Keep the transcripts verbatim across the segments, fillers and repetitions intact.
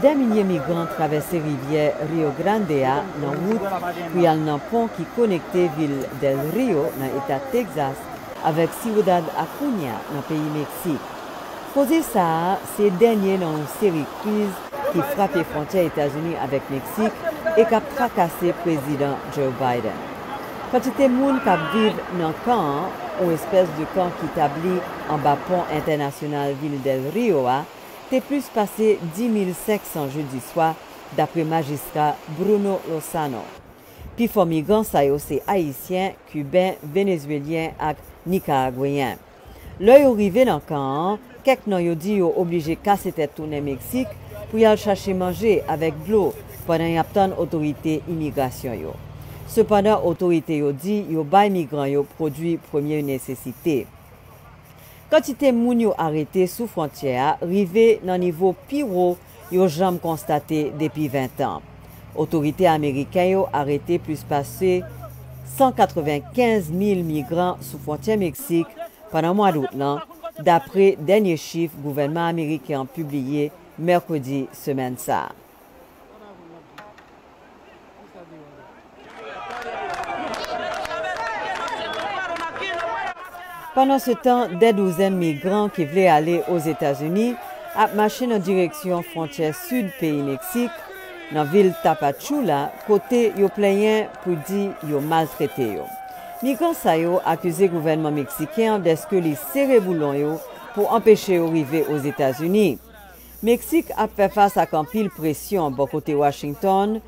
Dè milye migran travèse rivyè Rio Grande a nan wout pou y al nan pon ki konekte vil Del Rio, nan eta Texas, avèk Ciudad Acuña, nan peyi Meksik. Koze sa a se dènye nan yon seri kriz ki frape fwontyè Etazini avèk Meksik e k ap trakase Prezidan Joe Biden. Kantite moun k ap viv nan kan an, yon espès de kan ki tabli anba pon entènasyonal vil Del Rio a, te plis pase dis mil senk san jedi swa, dapre majistra Bruno Lozano. Pifò migran sa yo se Ayisyen, Kiben, Venezwelyen ak Nikaragweyen. Lè yo rive nan kan an, kèk nan yo di yo oblije kase tèt tounen Meksik pou y al chache manje avèk dlo pandan y ap tann otorite imigrasyon yo. Sepandan, otorite yo di yo bay migran yo pwodui premye nesesite. Kantite moun yo arete sou fwontyè a rive nan nivo pi wo yo janm konstate depi ven tan. Otorite ameriken yo arete plis pase san katrevenkenz mil migran sou fwontyè Meksik pandan mwa dout lan, dapre dènye chif gouvènman ameriken an pibliye mèkredi semèn sa a. Pandansetan, dè douzèn migran ki vle ale Ozetazini ap mache nan direksyon fwontyè sid peyi Meksik, nan vil Tapachula, kote yo plenyen pou di yo maltrete yo. Migran sa yo akize gouvènman meksiken an dèske li sere boulon yo pou anpeche yo rive Ozetazini. Meksik ap fè fas ak anpil presyon bò kote Washington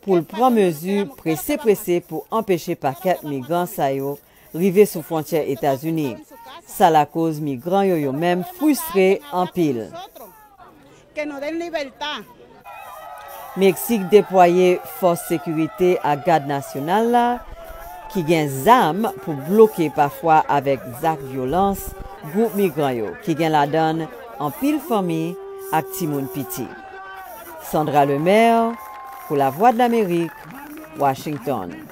pou l pran mezi prese prese pou anpeche pakèt migran sa yo rive sou fwontyè Etazini. Sa lakoz migran yo yo menm fristre anpil. Meksik deplwaye fòs sekirite ak gad nasyonal la ki gen zam pou bloke pafwa avèk zak vyolans gwoup migran yo ki gen ladan anpil fanmi ak timoun piti. Sandra Lemaire pou Lavwadlamerik, Washington.